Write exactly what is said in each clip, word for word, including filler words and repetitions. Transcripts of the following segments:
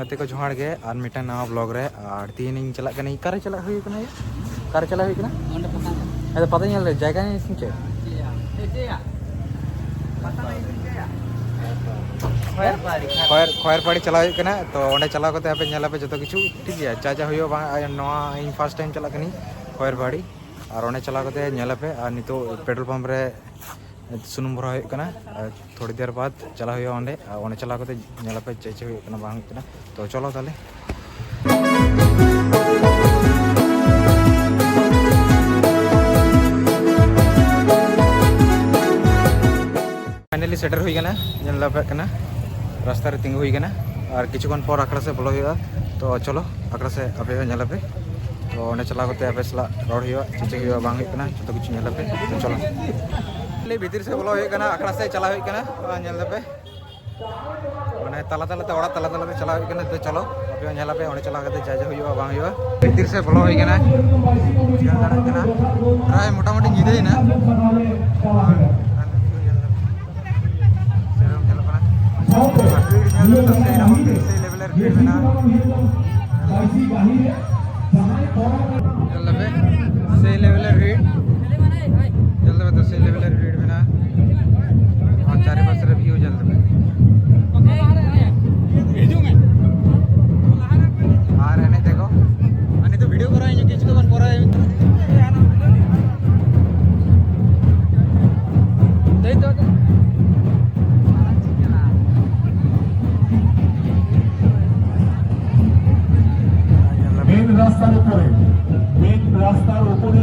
ᱜᱟᱛᱮ ᱠᱚ ᱡᱚᱦᱟᱨ ᱜᱮ, ᱟᱨ ᱢᱤᱫᱴᱟᱝ ᱱᱟᱣᱟ ᱵᱞᱚᱜ ᱨᱮ᱾ ᱟᱨ ᱛᱤᱦᱤᱧ ᱤᱧ ᱪᱟᱞᱟᱜ ᱠᱟᱹᱱᱟᱹᱧ, ᱚᱠᱟᱨᱮ ᱪᱟᱞᱟᱜ ᱦᱩᱭᱩᱜ ᱠᱟᱱᱟ ᱭᱟ? ᱚᱠᱟᱨᱮ ᱪᱟᱞᱟᱜ ᱦᱩᱭᱩᱜ ᱠᱟᱱᱟ? ᱚᱸᱰᱮ ᱯᱟᱛᱟ ᱧᱮᱞ᱾ ᱟᱫᱚ ᱯᱟᱛᱟ ᱧᱮᱞ ᱨᱮ ᱡᱟᱭᱜᱟ ᱧᱮᱞ ᱥᱮ ᱪᱮᱫ? ᱪᱮᱫ ᱭᱟ? ᱪᱮᱫ ᱭᱟ? ᱯᱟᱛᱟ ᱧᱮᱞ ᱪᱮᱫ ᱭᱟ? ᱠᱷᱚᱭᱮᱨ ᱯᱟᱦᱟᱲᱤ᱾ ᱠᱷᱚᱭᱮᱨ, ᱠᱷᱚᱭᱮᱨ ᱯᱟᱦᱟᱲᱤ ᱪᱟᱞᱟᱣ ᱦᱩᱭᱩᱜ ᱠᱟᱱᱟ᱾ ᱛᱚ ᱚᱸᱰᱮ ᱪᱟᱞᱟᱣ ᱠᱟᱛᱮ ᱟᱯᱮ ᱧᱮᱞ ᱟᱯᱮ ᱡᱚᱛᱚ ᱠᱤᱪᱷᱩ, ᱴᱷᱤᱠ ᱜᱮᱭᱟ? ᱡᱟ ᱡᱟ ᱦᱩᱭᱩᱜᱼᱟ ᱵᱟᱝ, ᱟᱨ ᱱᱚᱣᱟ ᱤᱧ ᱯᱷᱟᱥᱴ ᱴᱟᱭᱤᱢ ᱪᱟᱞᱟᱜ ᱠᱟᱹᱱᱟᱹᱧ ᱠᱷᱚᱭᱮᱨ ᱯᱟᱦᱟᱲᱤ᱾ ᱟᱨ ᱚᱸᱰᱮ ᱪᱟᱞᱟᱣ ᱠᱟᱛᱮ ᱧᱮᱞ ᱟᱯᱮ᱾ ᱟᱨ ᱱᱤᱛᱚᱜ ᱯᱮᱴᱨᱳᱞ ᱯᱟᱢᱯ ᱨᱮ ᱥᱩᱱᱩᱢ ᱵᱷᱚᱨᱟᱣ ᱦᱩᱭᱩᱜ ᱠᱟᱱᱟ᱾ ᱟᱨ ᱛᱷᱚᱲᱤ ᱫᱮᱨ ᱵᱟᱫ ᱪᱟᱞᱟᱣ ᱦᱩᱭᱩᱜᱼᱟ ᱚᱸᱰᱮ, ᱟᱨ ᱚᱸᱰᱮ ᱪᱟᱞᱟᱣ ᱠᱟᱛᱮ ᱧᱮᱞ ᱟᱯᱮ ᱪᱮᱫ ᱪᱮᱫ ᱦᱩᱭᱩᱜ ᱠᱟᱱᱟ ᱵᱟᱝ ᱦᱩᱭᱩᱜ ᱠᱟᱱᱟ᱾ ᱛᱚ ᱪᱚᱞᱚ ᱛᱟᱦᱞᱮ᱾ ᱯᱷᱟᱭᱱᱟᱞᱤ ᱥᱮᱴᱮᱨ ᱦᱩᱭ ᱠᱟᱱᱟ, ᱧᱮᱞ ᱫᱟᱯᱮ ᱠᱟᱱᱟ, ᱨᱟᱥᱛᱟ ᱨᱮ ᱛᱤᱸᱜᱩ ᱦᱩᱭ ᱠᱟᱱᱟ᱾ ᱟᱨ ᱠᱤᱪᱷᱩ ᱠᱷᱚᱱ ᱯᱚᱨ ᱟᱠᱷᱲᱟ ᱥᱮᱫ ᱵᱚᱞᱚ ᱦᱩᱭᱩᱜᱼᱟ᱾ ᱛᱚ ᱪᱚᱞᱚ ᱟᱠᱷᱲᱟ ᱥᱮᱫ ᱟᱯᱮ ᱦᱚᱸ ᱧᱮᱞ ᱟᱯᱮ᱾ ᱛᱚ ᱚᱸᱰᱮ ᱪᱟᱞᱟᱣ ᱠᱟᱛᱮ ᱟᱯᱮ ᱥᱟᱞᱟᱜ ᱨᱚᱲ ᱦᱩᱭᱩᱜᱼᱟ, ᱪᱮᱫ ᱪᱮᱫ ᱦᱩᱭᱩᱜᱼᱟ ᱵᱟᱝ ᱦᱩᱭᱩᱜ ᱠᱟᱱᱟ, ᱡᱚᱛᱚ ᱠᱤᱪᱷᱩ ᱧᱮᱞ ᱟᱯᱮ᱾ ᱛᱚ ᱪᱚᱞᱚ᱾ ᱞᱟᱹᱭ ᱵᱷᱤᱛᱤᱨ ᱥᱮᱫ ᱵᱚᱞᱚ ᱦᱩᱭᱩᱜ ᱠᱟᱱᱟ, ᱟᱠᱷᱲᱟ ᱥᱮᱫ ᱪᱟᱞᱟᱣ ᱦᱩᱭᱩᱜ ᱠᱟᱱᱟ᱾ ᱟᱨ ᱧᱮᱞ ᱫᱟᱯᱮ ᱢᱟᱱᱮ ᱛᱟᱞᱟ ᱛᱟᱞᱟᱛᱮ, ᱚᱲᱟᱜ ᱛᱟᱞᱟ ᱛᱟᱞᱟᱛᱮ ᱪᱟᱞᱟᱣ ᱦᱩᱭᱩᱜ ᱠᱟᱱᱟ᱾ ᱛᱚ ᱪᱚᱞᱚ ᱟᱯᱮ ᱦᱚᱸ ᱧᱮᱞ ᱟᱯᱮ, ᱚᱸᱰᱮ ᱪᱟᱞᱟᱣ ᱠᱟᱛᱮ ᱡᱟ ᱡᱟ ᱦᱩᱭᱩᱜᱼᱟ ᱵᱟᱝ ᱦᱩᱭᱩᱜᱼᱟ᱾ ᱵᱷᱤᱛᱤᱨ ᱥᱮᱫ ᱵᱚᱞᱚ ᱦᱩᱭ ᱠᱟᱱᱟ, ᱧᱮᱞ ᱫᱟᱲᱮᱭᱟᱜ ᱠᱟᱱᱟ ᱯᱨᱟᱭ ᱢᱚᱴᱟᱢᱩᱴᱤ ᱧᱤᱫᱟᱹᱭᱮᱱᱟ᱾ ᱥᱮᱨᱚᱠᱚᱢ ᱧᱮᱞᱚᱜ ᱠᱟᱱᱟ᱾ ᱟᱨ ᱵᱷᱤᱲ ᱧᱮᱞ ᱛᱮᱫᱚ ᱥᱮᱭ ᱨᱚᱠᱚᱢ ᱵᱷᱤᱲ, ᱥᱮᱭ ᱞᱮᱵᱮᱞ ᱨᱮ ᱵᱷᱤᱲ ᱢᱮᱱᱟᱜᱼᱟ᱾ ᱧᱮᱞ ᱫᱟᱯᱮ, ᱥᱮᱭ ᱞᱮᱵᱮᱞ ᱨᱮ ᱵᱷᱤᱲ᱾ ᱧᱮᱞ ᱫᱟᱯᱮ ᱛᱚ, ᱥᱮᱭ ᱞᱮᱵᱮᱞ ᱨᱮ ᱵᱷᱤᱲ ᱢᱮᱱᱟᱜᱼᱟ᱾ ᱟᱨ ᱪᱟᱨᱤᱯᱟᱥ ᱨᱮ ᱵᱷᱤᱭᱩ ᱧᱮᱞ ᱫᱟᱯᱮ᱾ ᱟᱨ ᱮᱱᱮᱡ ᱛᱮᱠᱚ, ᱟᱨ ᱱᱤᱛᱚᱜ ᱵᱷᱤᱰᱤᱭᱳ ᱠᱚᱨᱟᱣ ᱤᱧ ᱠᱤᱪᱷᱩ ᱫᱚ ᱵᱟᱝ ᱠᱚᱨᱟᱣ᱾ মেন রাস্তার উপরে, মেন রাস্তার উপরে।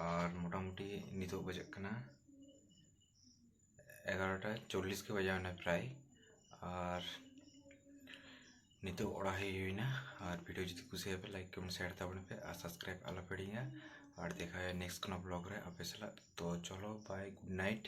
ᱟᱨ ᱢᱚᱴᱟᱢᱩᱴᱤ ᱱᱤᱛᱚᱜ ᱵᱟᱡᱟᱜ ᱠᱟᱱᱟ ᱮᱜᱟᱨᱚᱴᱟ ᱪᱚᱞᱞᱤᱥ ᱜᱮ ᱵᱟᱡᱟᱣ ᱮᱱᱟ ᱯᱨᱟᱭ᱾ ᱟᱨ ᱱᱤᱛᱚᱜ ᱚᱲᱟᱜ ᱦᱮᱡ ᱦᱩᱭᱱᱟ᱾ ᱟᱨ video ᱡᱩᱫᱤ ᱠᱩᱥᱤᱭᱟᱜᱼᱟ ᱯᱮ, like, comment, share ᱛᱟᱵᱚᱱ ᱯᱮ ᱟᱨ subscribe ᱟᱞᱚ ᱯᱮ ᱦᱤᱲᱤᱧᱟ᱾ ᱟᱨ ᱫᱮᱠᱷᱟ ᱦᱩᱭᱩᱜᱼᱟ next ᱠᱳᱱᱳ vlog ᱨᱮ ᱟᱯᱮ ᱥᱟᱞᱟᱜ᱾ ᱛᱚ ᱪᱚᱞᱚ, bye, good night᱾